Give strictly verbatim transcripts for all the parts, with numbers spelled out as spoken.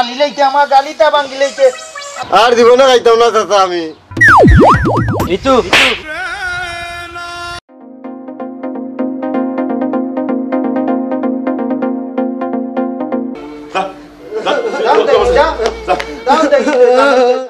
গালি লাইতে, আমার গালিটা ভাঙ্গি লাইতে। আর জীবনে খাইতাম না চাচা আমি। ঋতু। যা, যা, যাও দেখি, যাও। যা। যাও দেখি, যাও।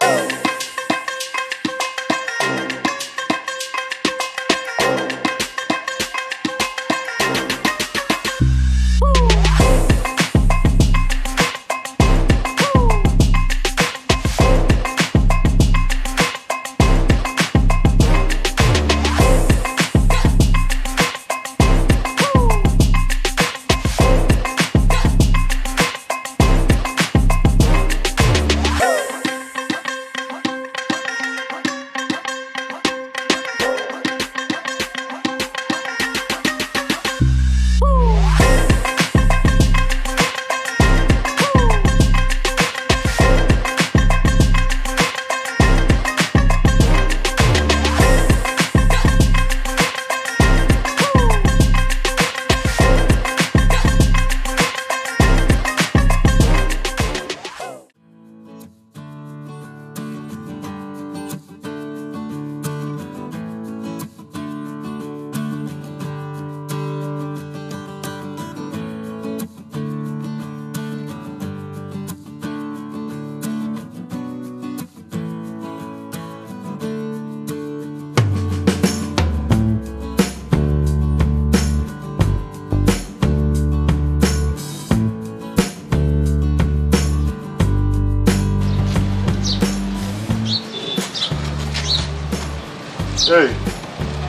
এই,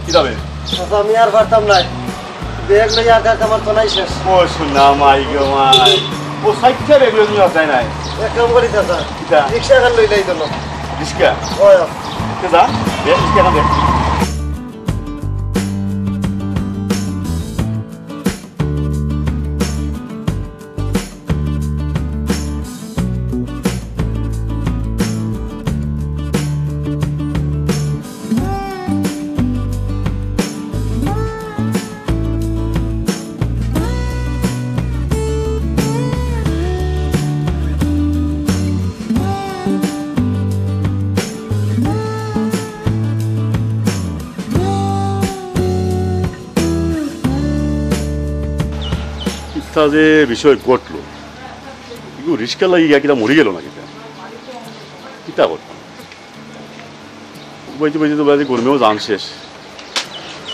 কিতা বে? চাচা, আমি আর পারতাম নায়। ব্যাগ লইয়া আইতে আইতে আমার তনাই শেষ। ও সোনা মাই গো মাই। ও সাইডটা ব্যাগ লইয়া তুমি আসায় নাই। এক কাম করি চাচা। কিতা? রিক্সা এখন লইলাই তো। রিক্সা? ওই। তে যা, দে, রিক্সা এখন দে। ইতা যে বিষয় ঘটলো, ইগু রিস্কা লাগি গিয়া কিতা মরি গেল না কিতা? কিতা করতাম? বইতে বইতে তো বাজে গরমেও জান শেষ।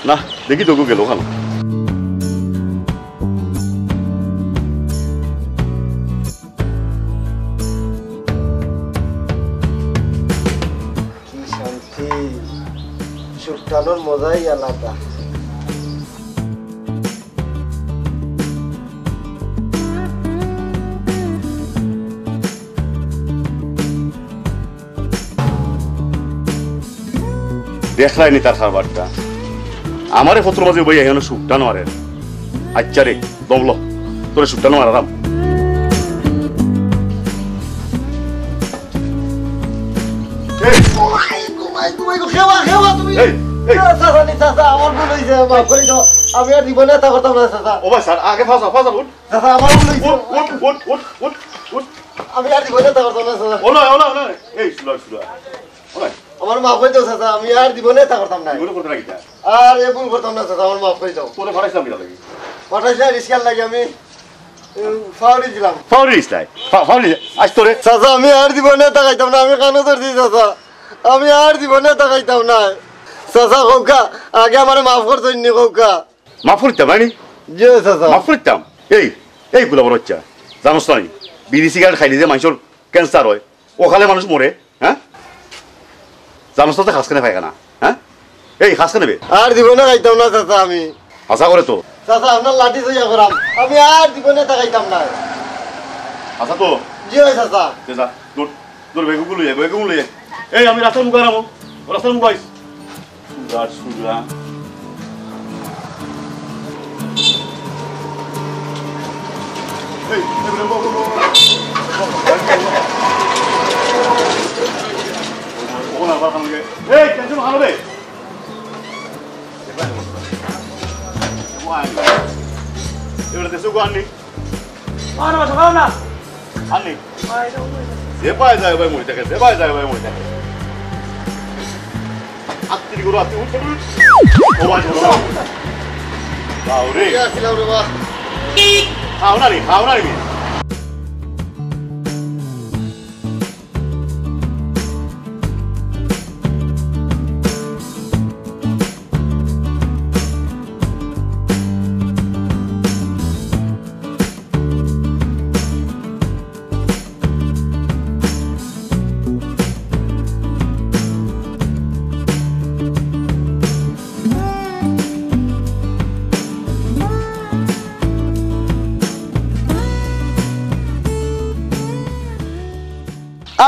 না, দেখি তো গেল ওখানে। কি শান্তি, সুখ টানোর মজাই আলাদা। দেখরায়নি তার কারবারটা। আমারে ফতর বাজি বইয়া এখানো সুখ টান মারে। আচ্ছা রে, দমলো, তোরে সুখ টান মারারাম। এই! ঘুমাই, ঘুমাই, ঘুমাই, খেওয়া, খেওয়া তুমি। এই, এই! এ, চাচা নি, চাচা, আমার ভুল অইছে, মাফ করি দাও। আমি আর জীবনে ইতা করতাম না, চাচা। ও ভাই, স্যার, আগে ফাঁসা, ফাঁসা, উঠ। চাচা, আমার ভুল অইছে। উঠ, উঠ, উঠ, উঠ, উঠ, উঠ। আমি আর জীবনে ইতা করতাম না, চাচা। OLA, OLA, OLA. এই, শুলা, শুলা। ওলা। আমার মাফ করি দাও, চাচা, আমি আর জীবনে ইতা করতাম না। জীবনে করতে না কিতা? আর এ ভুল করতাম না, চাচা, আমার মাফ করি দাও। তোরে ফাটাইছিলাম কিতা লাগি? ফাটাইছিলাম রিস্কার লাগি আমি। ফাউরি দিলাম। ফাউরি দিছলায়? ফা-, ফাউরি দিছলায়? আজ তোরে। চাচা, আমি আর জীবনে ইতা খাইতাম না, আমি কানো ধরছি চাচা। আমি আর জীবনে ইতা খাইতাম না। চাচা, কউক্কা, আগে আমারে মাফ করছইন নি কউক্কা। মাফ করিতাম, নানি? জি চাচা। মাফ করিতাম? এই, এই গুলা বড় বাচ্চা, জানোস না নি? বিড়ি সিগারেট খাইলে যে মানষর ক্যান্সার অয়, অকালে মানুষ মরে, হ্যাঁ? জানোস না তো খাস কেনে পায়খানা, হ্যাঁ? এই খাস কেনে বে? আর জীবনে খাইতাম না চাচা আমি। হাছা করে তো? চাচা, আপনার লাঠি সইয়া করাম। আমি আর জীবনে ইতা খাইতাম না। হাছা তো? জি অয় চাচা। তে যা, দৌড়, দৌড়, বেগুগুলো লইয়া, বেগুগুলো লইয়া। এই আমি রাস্তার মুখো আরাম, রাস্তার মুখো আইস। Sugar, sugar. এই, এই, বল, বল, বল, বল। বল, বল, বল। ও না, বাবা, আমাকে। এই, টেনশন ভালো রে। এবার দেশে গো আননি। আর না, সকাল না। আননি। যে পায় যায় ভাই মরে থাকে, যে পায় যায় ভাই মরে থাকে। আত্তির গরু আত্তির উঠ, উঠ, উঠ। ও ভাই, ও ভাই। বাউরে। খাও না রে, খাও না রে।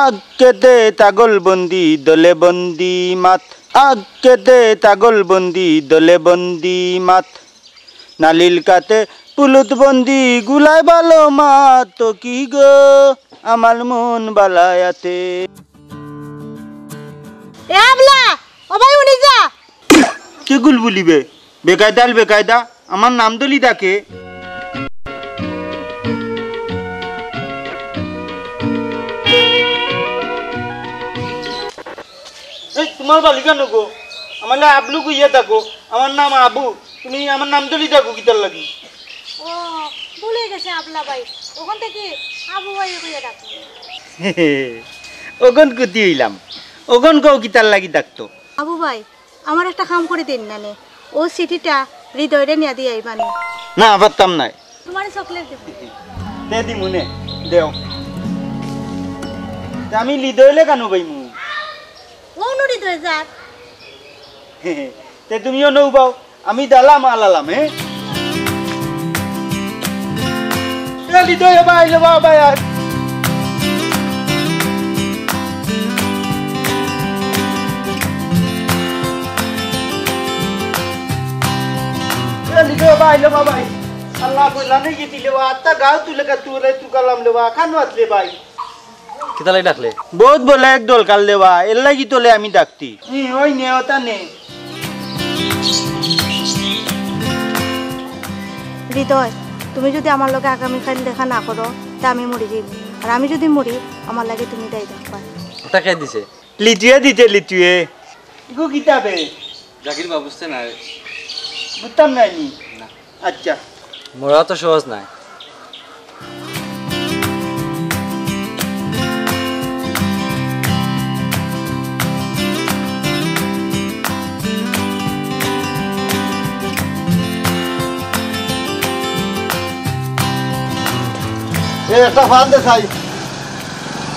আগ কেতে তাগল বন্দি, দলে বন্দি মাত। আগ কেতে তাগল বন্দি, দলে বন্দি মাত। নালিল কাতে পুলুত বন্দি, গুলাই ভালো মাত। তো কি গো, আমার মন বালায়াতে। এ আবলা, ও ভাই, উনি যা। কে গুল বুলিবে? বেকায়দাল বেকায়দা, আমার নাম দলি ডাকে। এই, তোমার বালিকা নগো, আমার নাম আবলু কইয়া ডাকো, আমার নাম আবু, তুমি আমার নাম দলি ডাকো কিতার লাগি? ও, ভুলে গেছে আবলা ভাই, ওখান থেকে আবু ভাই কইয়া ডাকো। ওগন কুতি হইলাম, ওগন কও কিতার লাগি ডাকতো? আবু ভাই, আমার একটা কাম করি দিন না নে। ও চিঠিটা হৃদয়রে নিয়া দিয়া আইবা নে। না, পারতাম নায়। তোমারে চকলেট দিব। দে দিমু নে, দেও। তে আমি হৃদয়লে কেনে পাইমু? ও নু হৃদয় যার। তে তুমিও নৌ পাও। আমি দালাম আলালাম, হে? এ, হৃদয়, এবার আইলো বাবা, আয়। এ, হৃদয়, এবার আইলো বাবা, আয়। আল্লাহ, কইলা নাকি দিলে বা, আত্তা গাও তুলে কা তুলে তুকালাম লে বা, খানো আতলে ভাই। কিতা লাগি ডাকলে? বহুত বলে এক দরকার লেবা, এর লাগি তোলে আমি ডাকতি। ই, ওই নে, ওটা নে। হৃদয়, তুমি যদি আমার লগে আগামীকাল দেখা না করো, তে আমি মরি যাইব। আর আমি যদি মরি, আমার লাগি তুমি দায়ী থাকবা। ওটা কে দিছে? লিটুয়ে দিছে, লিটুয়ে। ইগু কিতাবে? জাকির বা বুঝতে না। বুঝতাম না আমি। না। আচ্ছা। মরা তো সহজ নায়। এ, একটা ফান দে চাই।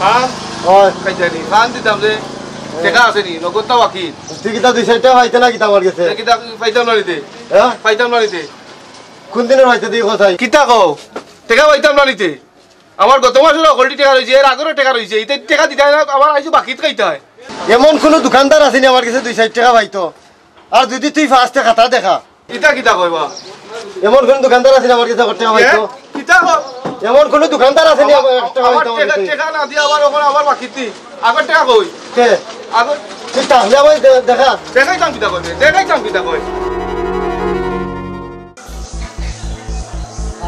ফান? অয়। খাইতে নি? ফান দিতাম রে। টেকা আছে নি? নগদ তো বাকি। তুই কিতা দুই চাইরটা পাইতে না কিতা আমার গেছে? এ, কিতা পাইতাম না নিতে? হ্যাঁ? পাইতাম না নিতে। কোন দিনর পাইতে দিই কোথায়? কিতা কও? টেকা পাইতাম না নিতে। আমার গত মাসর হকলটি টেকা রইছে, এর আগরও টেকা রইছে। ইতা টেকা দিতায় না, আবার আইছো বাকিত খাইতায়। এমন কোনো দোকানদার আছে নি আমার গেছে দুই চাইর টেকা পাইতো? আর যদি তুই ফার্স্টে খাতা দেখা। ইতা কিতা কইবা? এমন কোনো দোকানদার আছে নি আমার গেছে এক টেকা পাইতো? এ? কিতা কও? এমন কোনো দোকানদার আছে নি আমার এক টেকা আমার পাইতো আমার টেকা, গেছে? টেকা না দিয়া আবার ওখানে আবার বাকিতি। আগর টেকা কই? কে? আগর তুই তাহলে আমায় দে-, দেখা। দেখাইতাম কিতা কই? দেখাইতাম কিতা কই?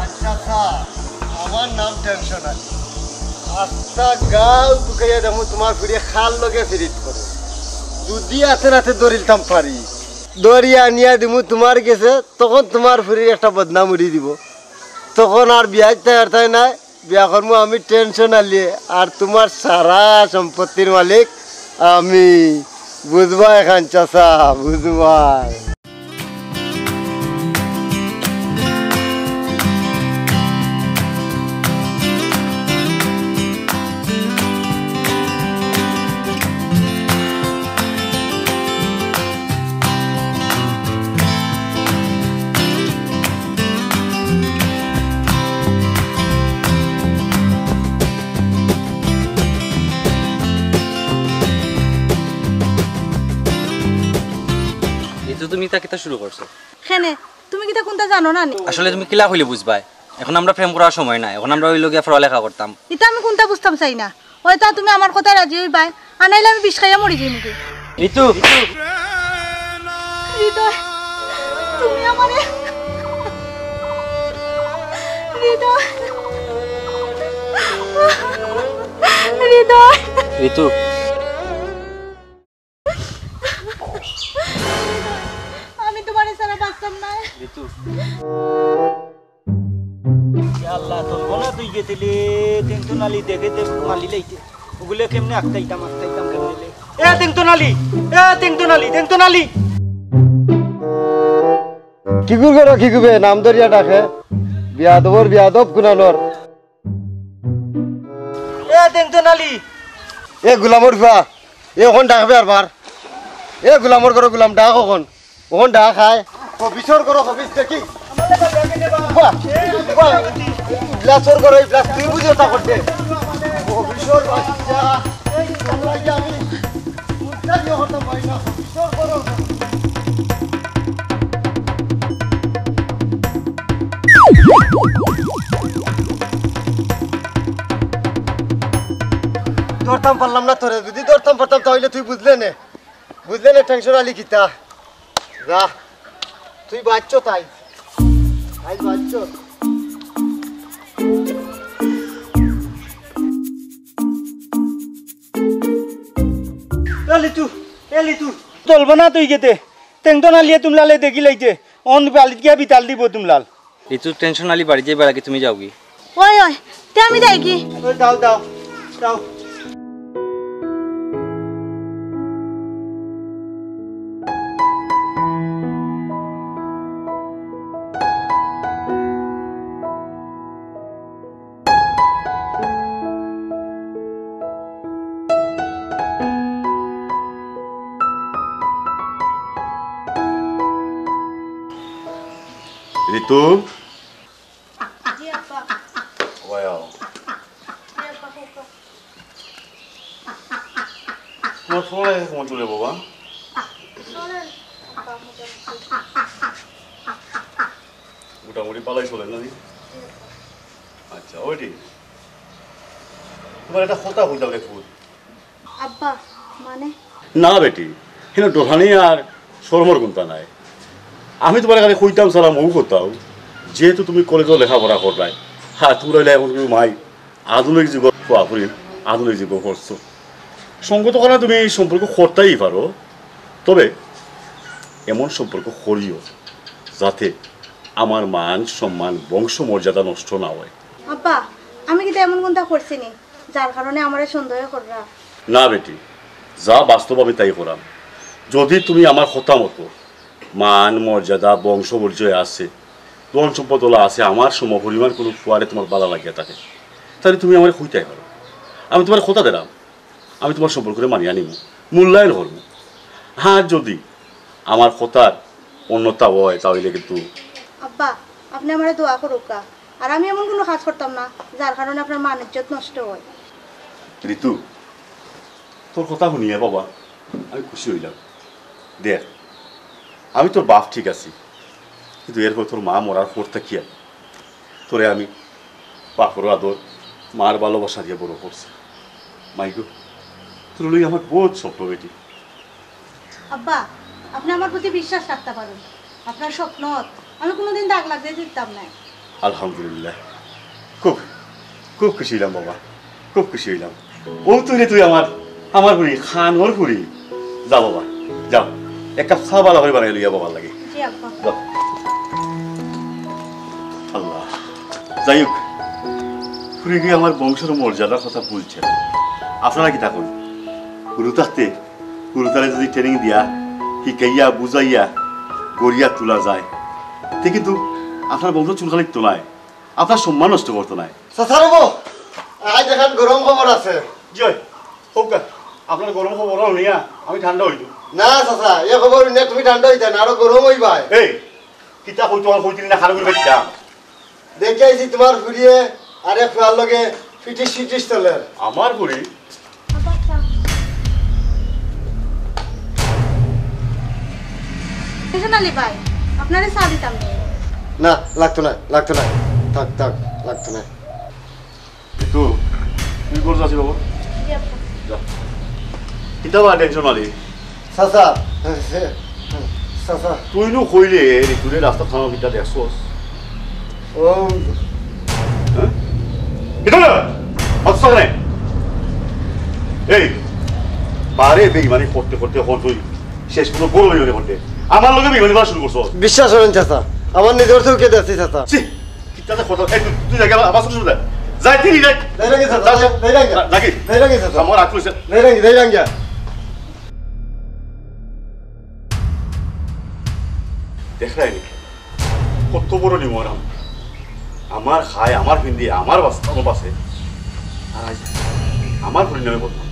আচ্ছা, আচ্ছা, আমার নাম টেনশন আছে। আস্তা গাঁও তুকাইয়া দেখমু তোমার ফুড়ি কার লগে ফিরিত করে। যদি আতে রাতে ধরিলতাম পারি, ধরি আনিয়া দিমু তোমার গেছে, তখন তোমার ফুড়ির একটা বদনাম উড়ি দিব। তখন আর বিয়াইত তাই আর তাই নাই, বিয়া করমু আমি টেনশন আলিয়ে, আর তোমার সারা সম্পত্তির মালিক আমি। বুঝবায় খান চাচা, বুঝবায়। এই তো তুমি ইতা কিতা শুরু করছো? কেনে? তুমি কিতা কুন্তা জানো না নি? আসলে তুমি কিলা কইলে বুঝবায়? এখন আমরা প্রেম করার সময় নাই, এখন আমরা অইলো গিয়া পড়ালেখা করতাম। ইতা আমি কুন্তা বুঝতাম চাই না। অয়তো তুমি আমার কথায় রাজি অইবায়, আর নাইলে আমি বিষ খাইয়া মরি যাইমুগি। ঋতু। হৃদয়, তুমি আমারে, হৃদয়। হৃদয়। ঋতু। আমি তোমারে ছাড়া বাঁচতাম না। ঋতু। ইয়া আল্লাহ, তোর বোনা তুই গেছিলে, তেন তো নালি দেখে দে, মালি লাইতে। ওগুলো কেমনে আটকাইতাম, আটকাইতাম কেমনে লে? এ তেন তো নালি, এ তেন তো নালি, তেন তো নালি। কিগুর করো, কিগুবে নাম ধরিয়া ডাকে? বিয়াদবর বিয়াদব কুনানর। এ তেন তো নালি। এ গুলামর ফুয়া, এ অখন ডাকবে আরবার। এ গুলামর ঘরো গুলাম ডাক অখন। অখন ডাক আয়। খবিসর ঘরো খবিস দেখি। বাহ, বাহ, ইবলাসর ঘরো ইবলাস, তুই বুঝে ওটা করতে। খবিসর বাচ্চা, এই তোর লাগি আমি উদ্ধার ইয়ে করতাম পারি না, খবিসর ঘরো। ধরতাম পারলাম না তোরে, যদি ধরতাম পারতাম তাইলে তুই বুঝলে নে, বুঝলে নে টেনশন আলি কিতা। যা, তুই বাঁচছ তাই, তাই বাঁচছ। এ লিটু, এ লিটু, চলবো না তুই গেতে। তেন তো নালিয়ে তুমলালে দেখি লাইতে। অন বালিত গিয়া বিতাল দিব তুমলাল। ঋতু, টেনশন আলি বাড়ি যাইবার আগে তুমি যাওগি। ওই, ওই, তে আমি যাইগি। ওই, যাও, যাও, যাও। ঋতু। জি আব্বা। ওয়াও। জি আব্বা, হোক। তোমার ফোন আছে তোমার চলে বাবা? চলে, আব্বা, মোটামুটি। মোটামুটি ভালাই চলে না নি? জি আব্বা। আচ্ছা, ওই ঠিক। তোমার একটা কথা কইতাম রে ফুল। আব্বা, মানে? না বেটি, হেন ডরানি আর শরমর কুন্তা নাই। আমি তোমার খালি কইতাম সালাম ও করতাম, যেহেতু তুমি কলেজো লেখাপড়া কররায়, হ্যাঁ, তোমরা অইলে এখন কেউ মাই আধুনিক যুগর ফুয়াফুরি, আধুনিক যুগর করছো। সঙ্গত কারণে তুমি এই সম্পর্ক করতেই পারো, তবে এমন সম্পর্ক করিও যাতে আমার মান সম্মান বংশ মর্যাদা নষ্ট না হয়। আব্বা, আমি কিন্তু এমন কোনটা করছি নি? যার কারণে আমারে সন্দেহ কররা। না বেটি, যা বাস্তব আমি তাই করাম। যদি তুমি আমার কথা মতো মান, মর্যাদা, বংশ পরিচয় আছে, ধন সম্পদ ওলা আছে, আমার সমপরিমাণ কোনো ফুয়ারে তোমার বালা লাগিয়া থাকে, তাইলে তুমি আমারে কইতাই পারো। আমি তোমার কথা দিলাম, আমি তোমার সম্পর্করে মানিয়া নিমু, মূল্যায়ন করমু। আর যদি আমার কথার অন্যথা হয়, তাইলে কিন্তু আব্বা, আপনে আমারে দোয়া করউক্কা। আর আমি এমন কুনু কাজ করতাম না, যার কারণে আপনার মান ইজ্জত নষ্ট হয়। ঋতু, তোর কথা হুনিয়া বাবা, আমি খুশি অইলাম। দেখ, আমি তোর বাপ ঠিক আছি, কিন্তু এরপর তোর মা মরার পর থাকিয়া তোরে আমি বাপর আদর, মার ভালোবাসা দিয়া বড় করছি। মাইগো, তোর লই আমার বউত স্বপ্ন বেটি। আব্বা, আপনে আমার প্রতি বিশ্বাস রাখতা পারইন। আপনার স্বপ্নত আমি কুনুদিন দাগ লাগতে দিতাম নায়। আলহামদুলিল্লাহ, খুব, খুব খুশি অইলাম বাবা, খুব খুশি অইলাম। ও তুই রে, তুই আমার, আমার ফুরি, খানর ফুরি। যা বাবা, যাও, এক কাপ চা বালা করি বানাই লইয়া বাবার লাগি। জি আব্বা। যাও। আল্লাহ, যাই হোক, ফুরি গিয়া আমার বংশর মর্যাদার কথা বুঝছে। আপনারা কিতা কইন? গুরু থাকতে গুরুতারে যদি ট্রেনিং দিয়া, শিখাইয়া, বুঝাইয়া, গড়িয়া তোলা যায়, তে কিন্তু আপনার বংশ চুলকানিত নায়, আপনার সম্মান নষ্ট করতো নায়। চাচা রে বো, আজ এখান গরম খবর আছে। জি অয়, কউক্কা, আপনার গরম খবর হুনিয়া আমি ঠান্ডা অইলু। না চাচা, এ খবর হুনিয়া তুমি ঠান্ডা অইতায় না, আরো গরম অইবায়। এই, কিতা কইতো আর কইতিল না, খারাপ করে বাইচ্চা। দেখি আইছি তোমার ফুরিয়ে আরেক ফুয়ার লগে ফিটিস ফিটিস চলের। আমার ফুরি? টেনশন আলী ভাই, আপনারে চা দিতাম নি। না, লাগতো নায়, লাগতো নায়। থাক, থাক, লাগতো নায়। ঋতু, তুই কোন যাচ্ছিস বাবা? জি আব্বা। যা। কিতা বা টেনশন আলী? চাচা, চাচা। তুই নু কইলে ঋতুরে রাস্তাত খানো কিতা দেখছস? ও। হ্যাঁ? কিতা না? মাতছস কেনে? এই, বারে বেইমানি করতে করতে অখন তুই শেষ পর্যন্ত বড় বেইমানি করতে। আমার লগে বেইমানি করা শুরু করছস। বিশ্বাস করইন চাচা, আমার নিজর চউখে দেখছি চাচা। ছি, কিতা যে কথা, এই তুই, তুই যা গিয়া আমার সামনে যা। যাই, তুই যাই। যাই রাঙ্গি চাচা, যা, যা। যাই রাঙ্গি। যা, যা কি? যাই রাঙ্গি চাচা। আমার আত লইছে। যাই রাঙ্গি, যাই রাঙ্গি। দেখরায়নি? কত বড় নিমরাম। আমার খায়, আমার পিন্দে, আমার বাস-, আমার বাসে। আর আইজ আমার পরিণামে বদনাম।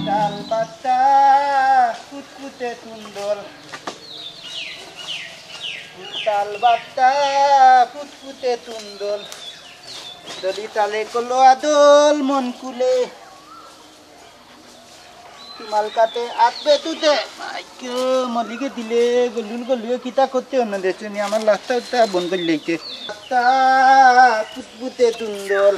তাল বাতা ফুতফুতে তুন্দল, তাল বাতা ফুতফুতে তুন্দল, দলি তালে কলো আদল মন কুলে। তুমাল কাতে আত বেতুতে, মাইকে মলিকে দিলে, গলুল গলুয়ে কিতা করতে অন্য দেশে নি, আমার লাস্তা উত্তা বন করি লইতে। তা ফুতফুতে তুন্দল।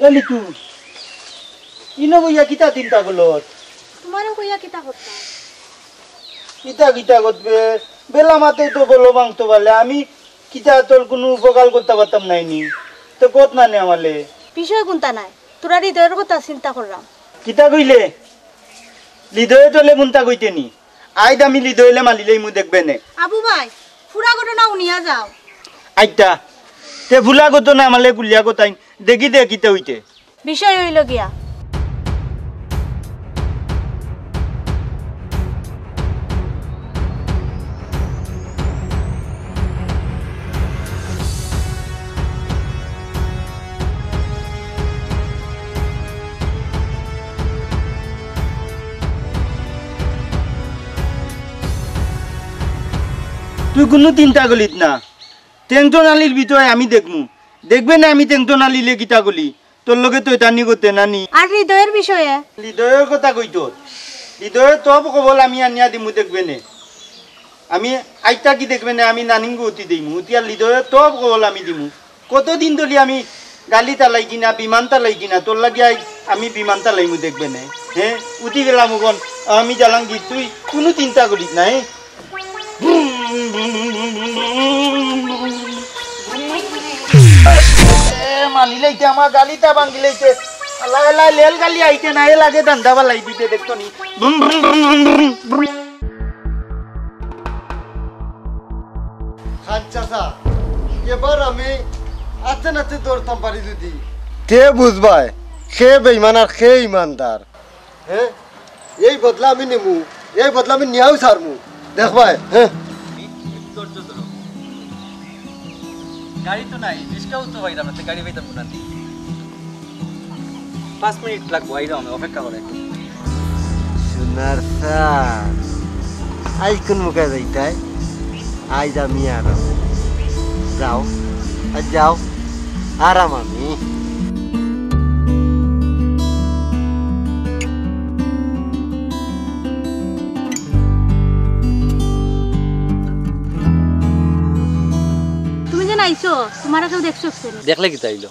এ লিটু, ইনো বইয়া কিতা চিন্তা করলত? তোমারও কইয়া কিতা করতাম? কিতা কিতা করবে? বেলা মাতে তো বলো মাংতো বলে, আমি কিতা তোর কুনু উপকার করতে পারতাম নাইনি। তো কত না নে আমালে? বিষয় কুনতা নাই, তোরা হৃদয়র কথা চিন্তা করলাম। কিতা কইলে? হৃদয়ে তলে কুনতা কইতে নি? আইজ আমি হৃদয়লে মালিলেই মু দেখবে নে। আবু ভাই, পুরা ঘটনা হুনিয়া যাও। আইতা, তে ভুলা গত না আমালে গুলিয়া গতাইন, দেখি দে কিতা হইতে। বিষয় হইল গিয়া। তুই কুনু চিন্তা করিস না, টেনশন আলির ভিতরে আমি দেখমু। দেখবে না আমি টেনশন আলিলে কিতা করি, তোর লগে তো এটা নি করতে নানি। আর হৃদয়ের বিষয়ে? হৃদয়ের কথা কইতো, হৃদয়ের তব কবল আমি আনিয়া দিমু দেখবে নে। আমি আইতা কি দেখবে নে, আমি নানিঙ্গু উতি দিমু, উতি আর হৃদয়ের তব কবল আমি দিমু। কতদিন ধরি আমি গালি তালাইছি না, বিমান তালাইছি না, তোর লাগি আইজ আমি বিমান তালাইমু দেখবে নে। হ্যাঁ, উঠি গেলাম ওখান, আমি জ্বালাঙ্গি, তুই কুনু চিন্তা করিস না। হ্যাঁ, এ, মানি লাইতে আমার গালিটা ভাঙ্গি লাইতে। আল্লাহ, আল্লাহ, লেল গালি আইতে না, এ লাগে ধান্দা বালাই দিতে দেখতো নি। খান চাচা, এবার আমি আতে নাতে ধরতাম পারি যদি। তে বুঝবায়, খে বেইমান আর খে ইমানদার। হ্যাঁ? এই বদলা আমি নিমু, এই বদলা আমি নিয়াও ছাড়মু। দেখবায়, হ্যাঁ? ধৈর্য ধরো। গাড়ি তো নাই, রিক্সাও তো পাইলাম না, তে গাড়ি পাইতাম কোনাদি? পাঁচ মিনিট লাগবো, আইরাম আমি, অপেক্ষা করে। সোনার সান, আইজ কুন মুখে যাইতায়? আইজ আমি আরাম। যাও, আইজ যাও, আরাম আমি। তুমি যে নাইছো, তোমার কেউ দেখছো? দেখলে কিতা অইলো?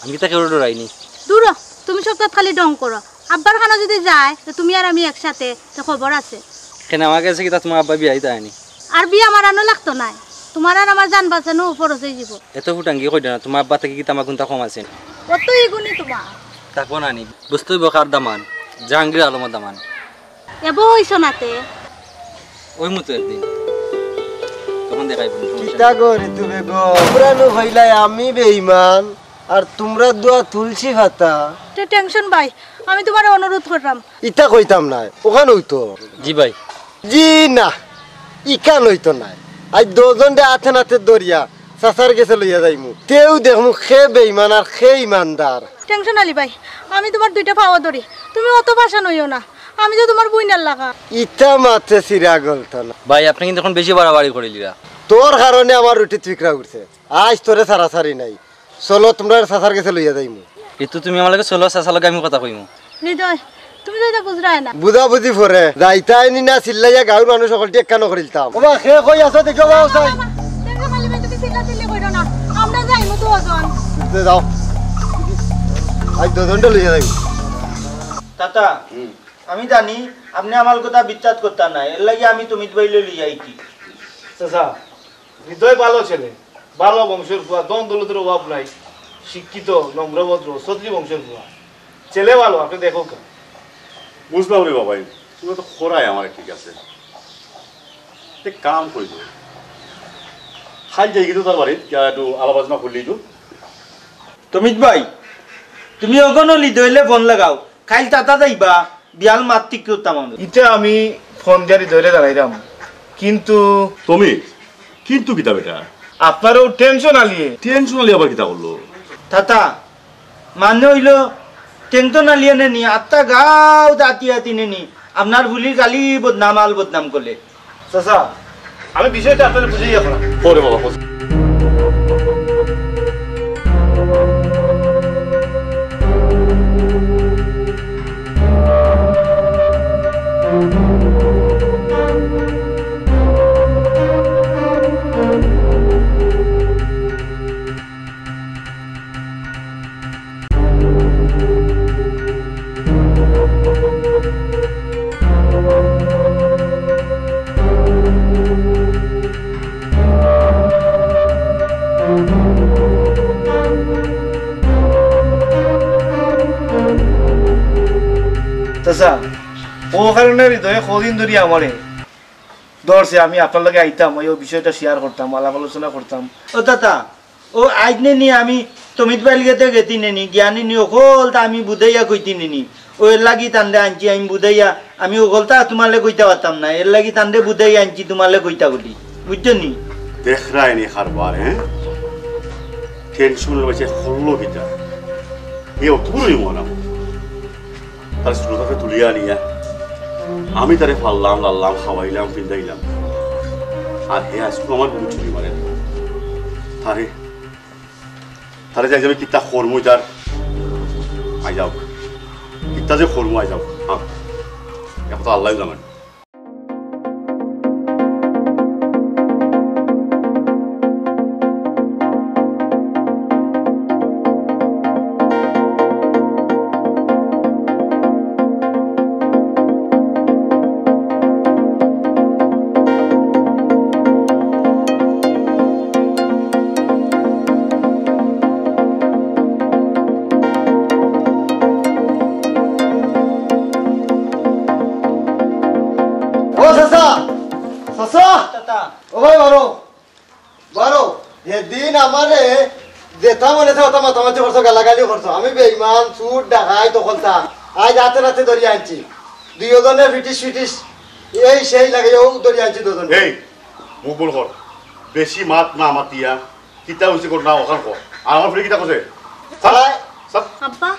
আমি কিতা কেউরে ডরাইনি? দূর হ, তুমি সবতাত খালি ঢং করো। আব্বার খানো যদি যায়, তো তুমি আর আমি একসাথে, তো খবর আছে। কেনে, আমার গেছে কিতা তোমার আব্বা বিয়া দিতা আইনি? আর বিয়া মারানো লাগতো নায়, তোমার আর আমার জান বাঁচানো ফরজ অইযিবো। এত ফুটাঙ্গি কইরা না, তোমার আব্বা থাকি কিতা আমার গুণটা কম আছে নি? অত ই গুণই তোমার। থাকবো না নি, বুঝতে অইবো কার দামান, জাহাঙ্গীর আলমর দামান। এবো অইছো না তে? অইমু তো একদিন, তখন দেখাইবো নি, সমস্যা কিতা নাই। গো ঋতু বেগম, তোমরা নু কইলায় আমি বেইমান, আর তোমরা দুয়া তুলসী পাতা। তে টেনশন ভাই, আমি তোমারে অনুরোধ করলাম। ইতা কইতাম নায়, ওখান অইতো। জি ভাই। জি না, ইখান অইতো নায়। আইজ দশজনরে আতে নাতে ধরিয়া চাচার গেছে লইয়া যাইমু। তেউ দেখমু খে বেইমান আর খে ইমানদার। টেনশন আলী ভাই, আমি তোমার দুইটা পাও ধরি, তুমি অত পাষাণ অইও না, আমি যে তোমার বইনার লাগা। ইতা মাতে চিরা গলতো না। ভাই, আপনে কিন্তু এখন বেশি বাড়াবাড়ি করিলিরা। তোর কারণে আমার রুটি তুইকরা উঠছে। আইজ তোরে ছাড়াছাড়ি নাই। চলো, তোমরারে চাচার গেছে লইয়া যাইমু। ঋতু, তুমি আমার লগে চলো, চাচার লগে আমি কথা কইমু। হৃদয়, তুমি তো ইতা বুঝরায় না। বুঝাবুঝি পরে। যাইতায় নি না চিল্লাইয়া গাঁওর মানুষ হকলটি একখানো করিলতাম। ওবা, খে কই আছো দেখো যাও চাই। দেখো খালি ভাই, তুমি চিল্লাচিল্লি কইরো না। আমরা যাইমু দুজন। তে যাও। আইজ দুজনরে লইয়া যাইমু। চাচা, হুম। আমি জানি আপনে আমার কথা বিশ্বাস করতা নায়, এরলাগি আমি তমিত ভাইরে লইয়া আইছি। চাচা, হৃদয় ভালো ছেলে, ভালো বংশর পুয়া, ধন দৌলতর অভাব নাই, শিক্ষিত, নম্রভদ্র, ছত্রী বংশর পুয়া। ছেলে ভালো, আপনে দেখউক্কা। বুঝলাম রে বাবাই, তুমি তো খরায় আমারে, ঠিক আছে। তে কাম করি দে। খাইল যাই কিন্তু তার বাড়িত, গিয়া একটু আলাপ আলোচনা করলি তো। তমিত ভাই, তুমি অখনো হৃদয়রে ফোন লাগাও, খাইল তাতা যাইবা, বিয়ার মাত ঠিক করতাম আমরা। ইটা আমি ফোন দিয়া হৃদয়রে জানাইরাম, কিন্তু তুমি কিন্তু কিতা বেটা? আপনারও টেনশন আলিয়ে। টেনশন আলি আবার কিতা করলো? তাতা, মানে অইলো, টেনশন আলিয়ে নেনি, আত্তা গাউ দাঁতি আতি নেনি, আপনার ফুলির খালি বদনাম আর বদনাম করলে। চাচা, আমি বিষয়টা আপনারে বুঝাইয়া কইরাম। ওরে বাবা, বুঝ- চাচা, অউ কারণে হৃদয়ে কদিন ধরি আমারে ধরছে, আমি আপনার লগে আইতাম, অউ বিষয়টা শেয়ার করতাম, আলাপ আলোচনা করতাম। ও চাচা, ও আইজ নেনি আমি তমিত ভাইর গেছে গেছি নেনি, গিয়া নেনি অকলতা আমি বুঝাইয়া কইছি নেনি। অউ এরলাগি তানরে আনছি আমি বুঝাইয়া, আমি অকলতা তুমারে কইতা পারতাম না, এরলাগি তানরে বুঝাইয়া আনছি তুমারে কইতা কইছি, বুঝছো নি? দেখরায় নি কারবার, হ্যাঁ? টেনশনর মাঝে করলো কিতা? এ অত বড় মহারাম। তার স্কুল থাকি তুলিয়া আনিয়া আমি তারে পাললাম, লাললাম, খাওয়াইলাম, পিন্দাইলাম। আর হে আইজকু আমার বুকো ছুরি মারে। তারে, তারে যে আইজ আমি কিতা করমু তার, আই যাও। কিতা যে করমু আই যাও। হ্যাঁ। এখন তো আল্লাহ জানেন। ও চাচা, চাচা, চাচা। ও ভাই, বারো, বারো। যেদিন আমারে যেতা মনে চায় অতা মাতামাতি করছো, গালাগালি করছো, আমি বেইমান, চুর, ডাকাইত, অকলতা। আইজ আতে নাতে ধরি আনছি। দুইওজনে ফিটিস ফিটিস, এই সেই লাগে, অউ ধরি আনছি দুইওজনে। এই, মুখ বন্ধ কর। বেশি মাত না মাতিয়া, কিতা অইছে ঘটনা অখান ক। আর আমার ফুড়িয়ে কিতা করছে? স্যার, আয়। স্যার। আব্বা।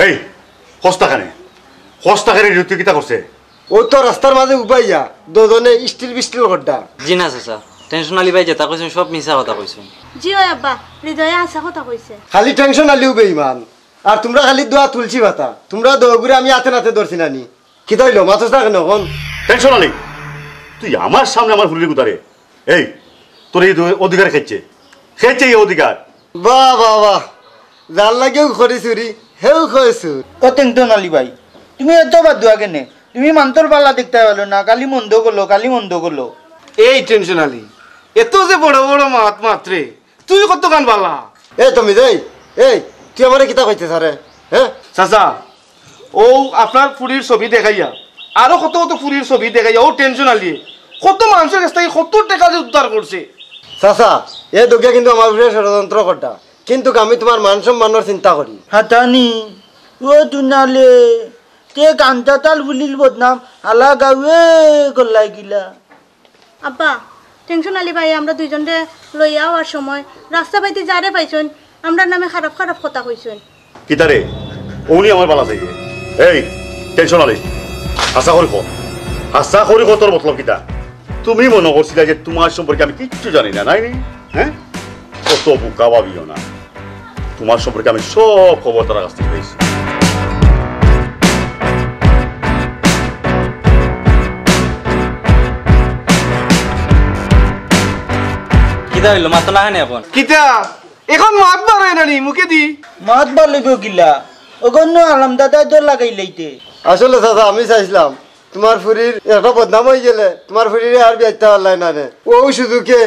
এই, কস না কেনে? কস না কেনে, তুই কিতা করছে? অউ তো রাস্তার মাঝে উবাইয়া দুইওজনে ইস্টিল বিস্টিল কররা। জি না চাচা, টেনশন আলী ভাই যেতা কইছইন সব মিছা কথা কইছইন। জি অয় আব্বা, হৃদয়ে হাছা কথা কইছে। খালি টেনশন আলীউ বেইমান, আর তুমরা খালি দুইও তুলসী পাতা। তুমরা দুইওগুরে আমি আতে নাতে ধরছি না নি। কিতা অইলো? মাতস না কেনে অখন? টেনশন আলী, তুই আমার সামনে আমার ফুড়ির গুতারে। এই, তোর এই অধিকার কে দিছে? কে দিছে এই অধিকার? বাহ, বাহ, বাহ। যার লাগিও করি চুরি, হেউ কয় চুর। ও টেনশন আলী ভাই, তুমি এত বাদুয়া কেনে? তুমি মানষর ভালা দেখতায় পারো না, খালি মন্দ করো, খালি মন্দ করো। এই টেনশন আলী, এত যে বড় বড় মাত মাতরে, তুই কতখান ভালা? এই তমিত, এই, এই, তুই আমারে কিতা কইতে চারে? হ্যাঁ? চাচা, অউ আপনার ফুড়ির ছবি দেখাইয়া, আরো কত কত ফুড়ির ছবি দেখাইয়া, অউ টেনশন আলীয়ে কত মানষর গেছ থাকি কত টেকা যে উদ্ধার করছে। চাচা, এ দুগিয়ে কিন্তু আমার উপরে ষড়যন্ত্র কররা, কিন্তুক আমি তুমার মান সম্মানর চিন্তা করি। হাতানি, ও দুনালে, তে কান্তাতাল বুলিল বদনাম, হালা গাউয়ে করলাই গিলা। আব্বা, টেনশন আলী ভাইয়ে আমরা দুইজনরে লইয়া আওয়ার সময় রাস্তা বাইদি যারে পাইছইন, আমরার নামে খারাপ খারাপ কথা কইছইন। কিতারে? অউ নি আমার ভালা চাইরে। এই, টেনশন আলী, হাছা করি ক। হাছা করি ক, তোর মতলব কিতা? তুমি মনো করছিলায় যে তুমার সম্পর্কে আমি কিচ্ছু জানি না, নায় নি? হ্যাঁ? অত বুকা ভাবিও না। তুমার সম্পর্কে আমি সব খবর তারার গেছ থাকি পাইছি। কিতা অইলো? মাতো না কেনে অখন? কিতা? অখন মাত বার অয় না নি মুখেদি? মাত বার অইবো কিলা? অগন্য আলম দাদায় দর লাগাইলাইতে। আসলে চাচা, আমি চাইছিলাম তুমার ফুরির একটা বদনাম অইগেলে তুমার ফুরিরে আর বিয়া দিতাম পারলায় না নে। অউ সুযোগে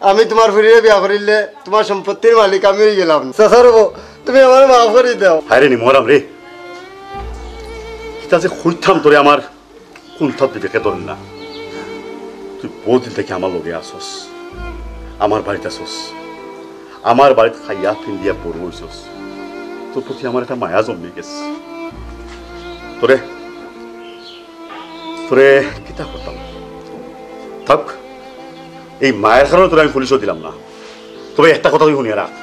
আমি তুমার ফুরিরে বিয়া করিলে তুমার সম্পত্তির মালিক আমি অইগেলাম। চাচার বউ, তুমি আমারে মাফ করি দেও। হায়রে নিমরাম রে, কিতা যে কইতাম তোরে, আমার কুন্তা বিবেকে ধরে না। তুই বউত দিন থাকি আমার লগে আছস, আমার বাড়িত আছস, আমার বাড়িত খাইয়া ফিন্দিয়া বড় অইছস, তোর প্রতি আমার একটা মায়া জন্মি গেছে। তোরে, তোরে কিতা করতাম? থাক, এই মায়ার কারণে তোরে আমি পুলিশও দিলাম না। তবে একটা কথা তুই হুনিয়া রাখ,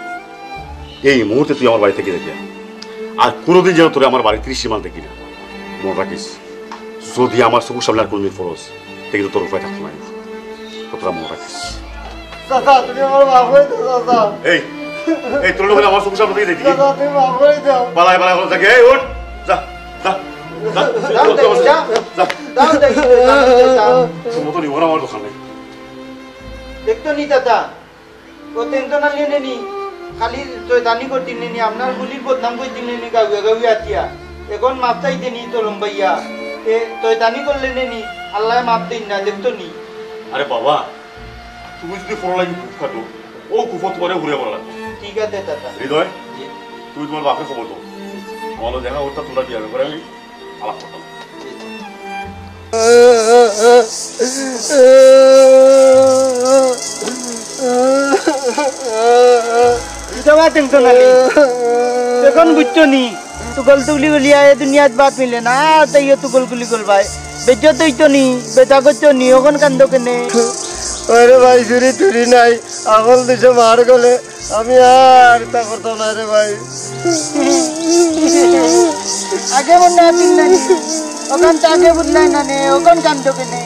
এই মুহূর্তে তুই আমার বাড়ি থাকি যাইবে, আর কোনোদিন যেন তোরে আমার বাড়ির ত্রিসীমানা দেখি না। মনে রাখিস, যদি আমার চকুর সামনে আর কোনোদিন পড়স, তে কিন্তু তোর উপায় থাকতো না। কথাটা মনে রাখিস। চাচা, তুমি আমারে মাফ করি দেও, চাচা। এই, এই, তোর লগে আমার চকুর সামনে থাকি যাইবি? চাচা, তুমি মাফ করি দেও। পালাই, পালাই, পালাই, যা, এই, উঠ, যা, যা, যা, যাও দেখি, যাও। যা। যাও দেখি, যাও, যাও, যাও। তোর মতো নিমর আমার দরকার নাই। দেখতো নি, চাচা? ও টেনশন আলিয়ে নেনি, খালি শয়তানি করতে নেনি, আপনার গুলির বদনাম করতে নেনি, গাউয়া গাউয়া আতিয়া। এখন মাফ চাইতে নি তো লম্বাইয়া। এ শয়তানি করলে নেনি, আল্লায় মাফ দেইন না, দেখতো নি। আরে বাবা, তুমি যদি পড়া লাগি খুব খাটো, ও কুফত করে ঘুরে পড়া লাগবে। ঠিক আছে, চাচা। হৃদয়, জি। তুমি তোমার বাপরে খবর দাও। আমার লগে দেখা করতে তোমরা বিয়া করে আমি আলাপ করতাম। ইটা বা টেনশন আলি। এখন বুঝছো নি? তুগল তুগলি বলিয়া এ দুনিয়াত বাত মিলে না, তাইও তুগল গুলি গল ভাই। বেজ্জত অইতো নি, বেটা করছো নি, অখন কান্দো কেনে? আরে ভাই, চুরি চুরি নাই, আঙুল দিছে মার গলে, আমি আর তা করতাম না রে ভাই। আগে মনে আছিল না নি? অখন তো আগে বুঝলাই না নে, অখন কান্দো কেনে?